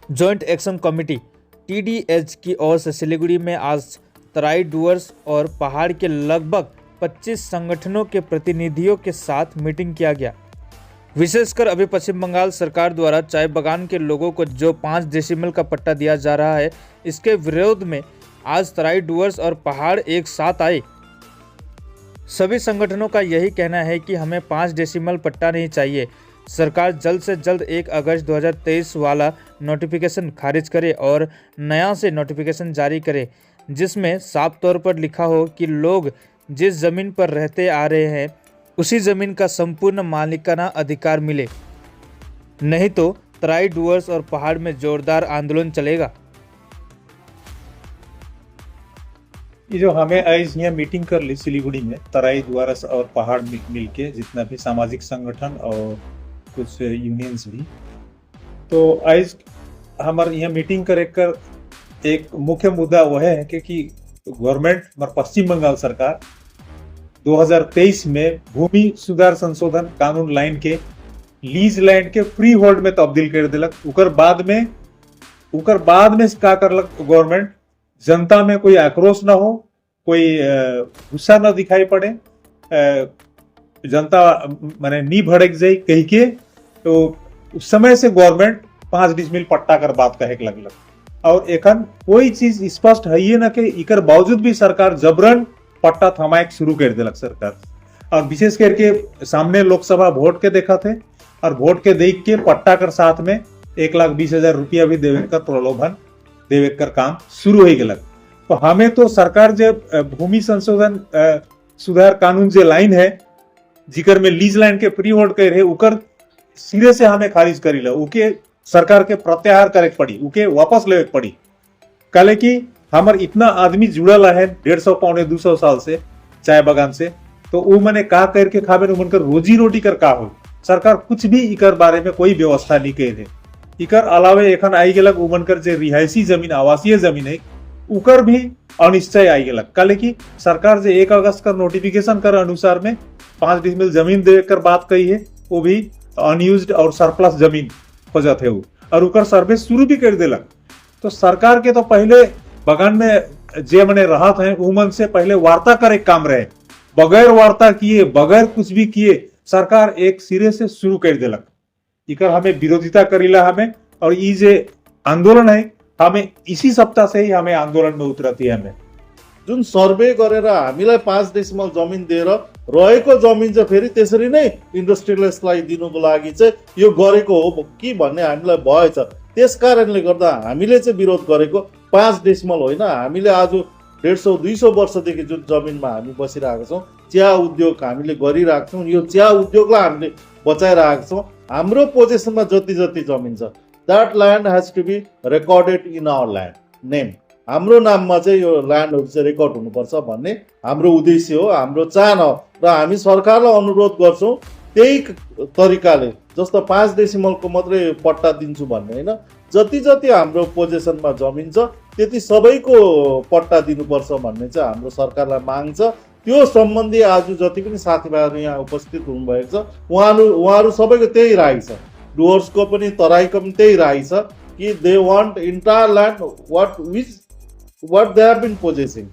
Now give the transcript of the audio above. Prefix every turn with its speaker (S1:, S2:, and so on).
S1: Joint action committee टीडीएच की ओर से सिलीगुड़ी में आज तराई, डुअर्स और पहाड़ के लगभग 25 संगठनों के प्रतिनिधियों के साथ मीटिंग किया गया। विशेषकर अभी पश्चिम बंगाल सरकार द्वारा चाय बागान के लोगों को जो 5 डेसिमल का पट्टा दिया जा रहा है, इसके विरोध में आज तराई, डुअर्स और पहाड़ एक साथ आए। सभी संगठनों का यही कहना है कि हमें 5 डेसिमल पट्टा नहीं चाहिए, सरकार जल्द से जल्द 1 अगस्त 2023 वाला नोटिफिकेशन खारिज करे और नया से नोटिफिकेशन जारी करे, जिसमें साफ तौर पर लिखा हो कि लोग जिस ज़मीन पर रहते आ रहे हैं, उसी ज़मीन का संपूर्ण मालिकाना अधिकार मिले, नहीं तो तराई, डुअर्स और पहाड़ में जोरदार आंदोलन चलेगा।
S2: ये जो हमें आज यहाँ मीटिंग कर ली सिलीगुड़ी में, तराई, डुआरस और पहाड़ मिल के जितना भी सामाजिक संगठन और कुछ यूनियंस भी, तो आज हमारे यहाँ मीटिंग करे कर एक मुख्य मुद्दा वह है कि गवर्नमेंट, हमारे पश्चिम बंगाल सरकार 2023 में भूमि सुधार संशोधन कानून लाइन के लीज लैंड के फ्री होल्ड में तब्दील कर दिलक। उकर बाद में का करलक गवर्नमेंट, जनता में कोई आक्रोश न हो, कोई गुस्सा न दिखाई पड़े, जनता माने नी भड़क जाए कही के, तो उस समय से गवर्नमेंट 5 डिसमिल पट्टा कर बात कहे के लगलक और एखन कोई चीज स्पष्ट है ये न के इकर बावजूद भी सरकार जबरन पट्टा थमाए के शुरू कर दिलक सरकार। और विशेष करके सामने लोकसभा वोट के देखा थे और वोट के देख के पट्टा कर साथ में 1,20,000 रुपया भी देवे कर प्रलोभन देवे कर काम शुरू हो गलक। तो हमें तो सरकार जे भूमि संशोधन सुधार कानून जे लाइन है, जिकर में लीज लैंड के फ्री होल्ड कर रहे, उकर सिरे से हमें खारिज करी ला। उके सरकार के प्रत्याहार करे के पड़ी, उके वापस लेवे के पड़ी। काले कि हमर इतना आदमी जुड़ल है 150, 175 साल से चाय बागान से, तो वो मने का करके खाबे, उमन कर रोजी रोटी कर का हो? सरकार कुछ भी इकर बारे में कोई व्यवस्था नहीं कर रहे। इकर अलावे एखन आई गेलक उमन कर जे रिहायशी जमीन, आवासीय जमीन है, उकर भी अनिश्चय आई गेलक। काले कि सरकार जे 1 अगस्त का नोटिफिकेशन कर अनुसार में 5 डिसमिल जमीन दे कर बात कही है, वो भी अनयूज्ड और सरप्लस जमीन हो जाते है वो और उकर सर्वे शुरू भी कर देलक। तो सरकार के तो पहले बगान में जे मने रहत हैं, उमन से पहले वार्ता करे काम रहे। बगैर वार्ता किए, बगैर कुछ भी किए सरकार एक सिरे से शुरू कर देलक। इकर हमें विरोधिता करीला हमें और ई जे आंदोलन है, हमें इसी सप्ताह से ही हमें आंदोलन में उतरती है हमें।
S3: जुन सर्वे गरेर हामीलाई 5 डेसिमल जमिन दिएर रहेको जमिन चाहिँ फेरि त्यसरी नै इन्डस्ट्रियलिस्टलाई दिनुको लागि चाहिँ यो गरेको हो कि भन्ने हामीलाई भएछ। त्यस कारणले गर्दा हामीले चाहिँ विरोध गरेको 5 डेसिमल होइन। हामीले आज 150, 200 वर्षदेखि जुन जमिनमा हामी बसिरहेको छौँ, चिया उद्योग हामीले गरिरहेको छौँ, यो चिया उद्योगलाई हामीले बचाइरहेको छौँ। हाम्रो पोजेसनमा जति जति जमिन छ, that land has to be recorded in our land name। हाम्रो नाममा चाहिँ यो ल्यान्डहरू चाहिँ रेकर्ड हुनुपर्छ भन्ने हाम्रो उद्देश्य हो, हाम्रो चाहना हो र हामी सरकारलाई अनुरोध गर्छौँ, त्यही तरिकाले जस्तो 5 डेसिमलको मात्रै पट्टा दिन्छु भन्ने होइन, जति जति हाम्रो पोजेसनमा जमिन छ, त्यति सबैको पट्टा दिनुपर्छ भन्ने चाहिँ हाम्रो सरकारलाई माग छ। त्यो सम्बन्धी आज जति पनि साथीभाइहरू यहाँ उपस्थित हुनुभएको छ, उहाँहरू उहाँहरू सबैको त्यही राय छ। डुवर्सको पनि, तराईको पनि त्यही राय छ कि they want entire land what which what they have been possessing।